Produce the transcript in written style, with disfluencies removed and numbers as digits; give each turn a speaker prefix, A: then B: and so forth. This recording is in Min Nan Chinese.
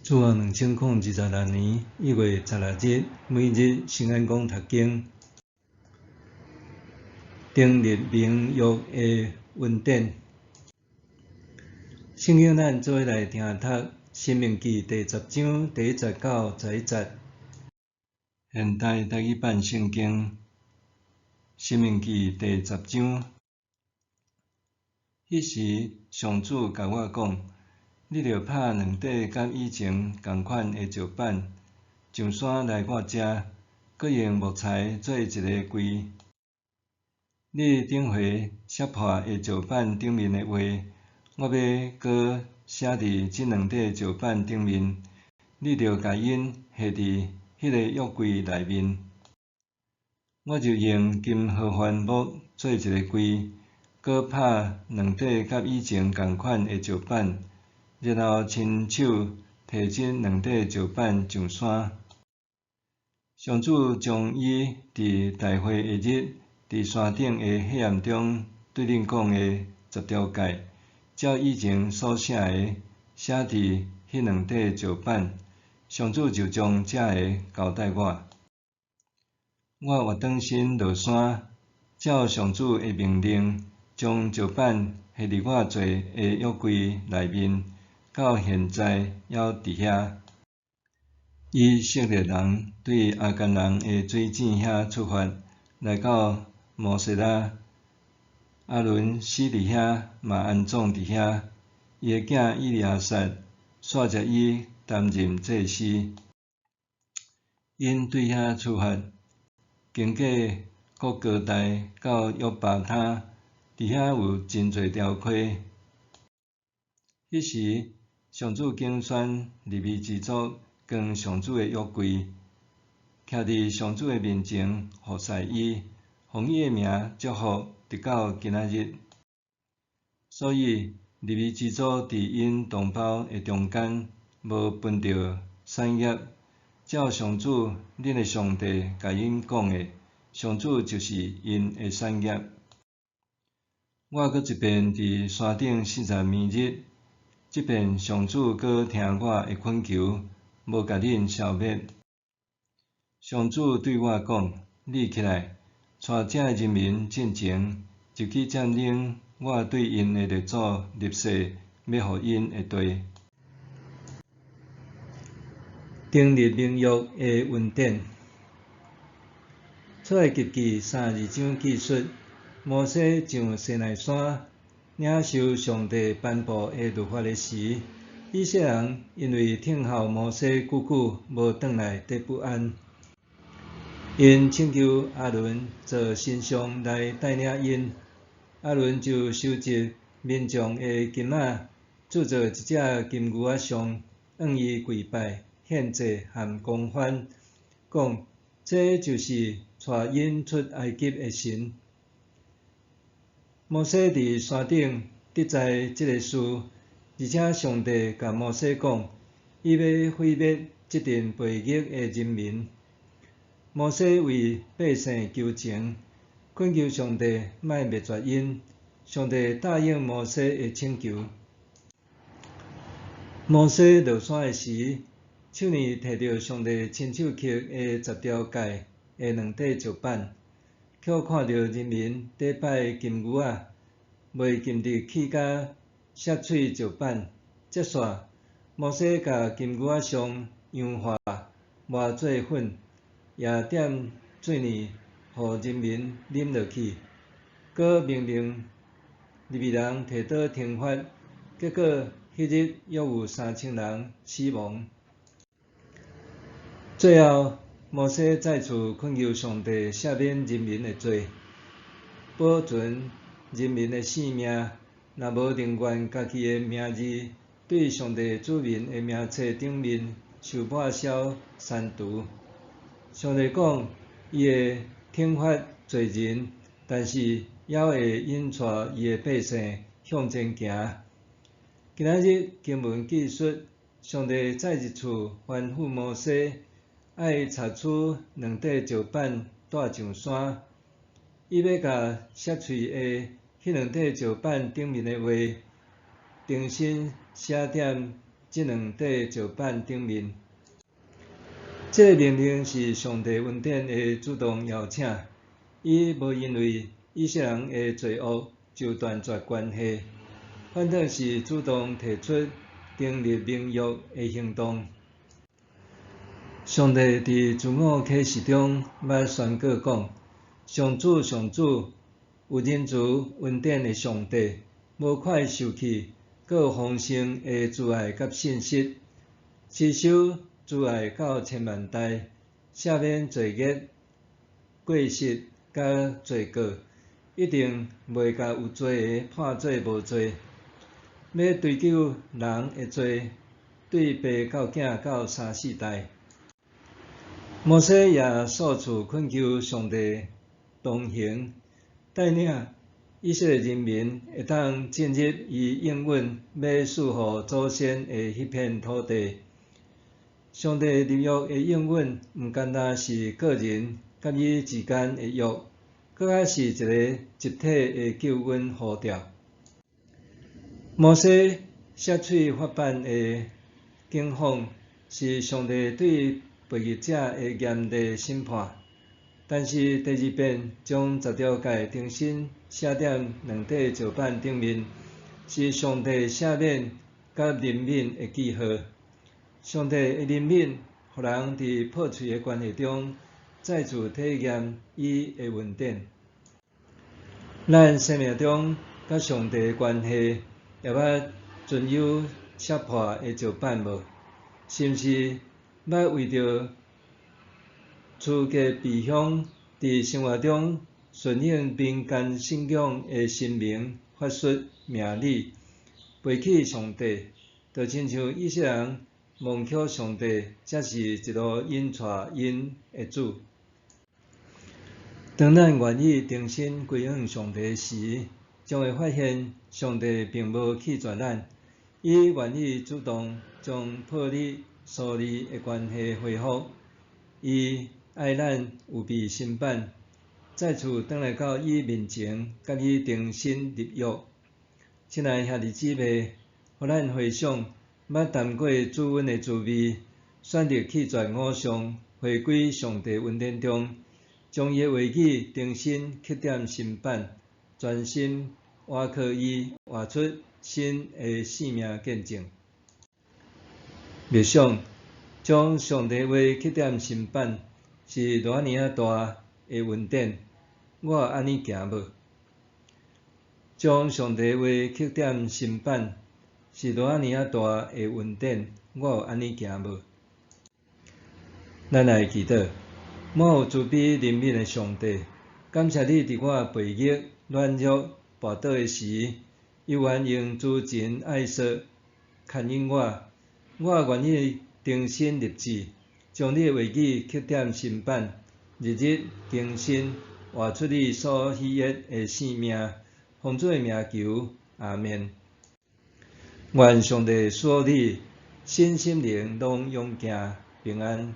A: 主後2026年1月16日，每日聖安講讀經，訂立盟約的恩典。聖經咱做伙來聽讀《申命記》第十章第一節到十一節。現代台語版聖經《申命記》第十章。彼時，上主共我講：你著拍兩塊佮以前仝款的石板，上山來我遮，閣用木材做一个櫃。你頂回摔破的石板頂面的話，我欲閣寫佇這兩塊石板頂面，你著共𪜶下佇彼个約櫃內面。我就用金合歡木做一个櫃，閣拍兩塊佮以前仝款的石板，然後親手提這兩塊石板上山。上主將伊佇大會的日，佇山頂的黑暗中對恁講的十條誡，照以前所寫的，寫佇彼兩塊石板。上主就將這个交代我。我活轉身落山，照上主的命令，將石板下佇我做的約櫃內面，到現在猶佇遐。以色列人對亞干人的水井遐出發，來到摩西拉，亞倫死佇遐，嘛安葬佇遐。伊的囝以利亞撒煞接伊擔任祭司。𪜶對遐出發，經過谷歌帶到約巴他，佇遐有真濟條溪。彼時，上主揀選利未支族扛上主的約櫃，徛佇上主的面前服侍伊，予伊的名祝福，直到今仔日。所以，利未支族佇𪜶同胞的中間，無分著產業，照上主恁的上帝共𪜶講的，上主就是𪜶的產業。我閣一遍佇山頂四十暝日，這遍上主閣聽我的懇求，無共恁消滅。上主對我講：你起來，帶這个人民進前，入去佔領我對𪜶的列祖立誓欲予𪜶的地。訂立盟約的恩典。出埃及記32章記述，摩西上西奈山，領受上帝頒布的律法的時，以色列人因為等候摩西久久無轉來，伫不安。𪜶請求亞倫做神像來帶領𪜶，亞倫就收集民眾的金仔，製造一隻金牛仔像，向伊跪拜、獻祭和狂歡，講這就是帶𪜶出埃及的神。摩西佇山頂得知這个事，而且上帝共摩西講，伊欲毀滅這陣悖逆的人民。摩西為百姓求情，懇求上帝莫滅絕𪜶。上帝答應摩西的請求。摩西落山的時，手裡提著上帝親手刻的十條誡的兩塊石板，卻看著人民佇拜金牛仔，袂禁得氣甲摔碎石板。接煞，摩西共金牛仔像烊化磨做粉，也點水挒，予人民啉落去，閣命令利未人提刀懲罰，結果彼日約有3000人死亡。最後，摩西再次懇求上帝赦免人民的罪，保存人民的性命。若無寧願家己的名字對上帝子民的名冊頂面受抹消刪除。上帝講，伊會懲罰罪人，但是猶會引帶伊的百姓向前行。今仔日經文記述，上帝再一次吩咐摩西，愛鑿出兩塊石板帶上山，伊欲共摔碎的彼兩塊石板頂面的話，重新寫佇這這兩塊石板頂面。這个命令是上帝恩典的主動邀請，伊無因為以色列人的罪惡就斷絕關係，反倒是主動提出訂立盟約的行動。上帝佇自我啟示中捌宣告講：上主，上主，有仁慈恩典的上帝，無快受氣，閣有豐盛的慈愛佮信實，持守慈愛到千萬代，赦免罪孽、過失佮罪過，一定袂共有罪的判做無罪，欲追究人的罪，對爸到囝到三四代。摩西也數次懇求上帝同行，帶領以色列人民會當進入伊應允欲賜予祖先的彼片土地。上帝立約的應允，毋干焦是個人佮伊之間的約，閣較是一个集體的救恩呼召。摩西摔碎法版的境況，是上帝對背逆者的嚴厲審判。但是第二遍將十條誡重新寫佇兩塊石板頂面，是上帝赦免佮憐憫的記號。上帝的憐憫，予人佇破碎的關係中再次體驗伊的恩典。咱生命中佮上帝的關係，會捌存有摔破的石板無？是毋是捌為著出家避鄉，佇生活中順應民間信仰的神明、法術、命理，背棄上帝，就親像以色列人忘卻上帝才是一路引帶𪜶的主。當咱願意重新歸向上帝時，將會發現上帝並無棄絕咱，伊願意主動將破裂、疏離的關係恢復。伊愛咱預備新版，再次轉來到伊面前，佮伊重新立約。親愛兄弟姊妹，予咱回想，捌談過主恩的滋味，選擇棄絕偶像，回歸上帝恩典中，將伊的話語重新刻踮心版，專心倚靠伊，活出新的生命見證。默想，將上帝話刻踮心版，是偌爾仔大的恩典，我會按呢行無？將上帝話刻踮心版，是偌爾仔大的恩典，我有按呢行無？咱來祈禱，滿有慈悲憐憫的上帝，感謝你佇我背逆、軟弱、跋倒的時，猶原用慈情愛索牽引我。我願意重新立志，將你的話語刻踮心版，日日更新，活出你所喜悅的生命。奉主的名求，阿們。願上帝賜福你，身心靈攏勇健平安。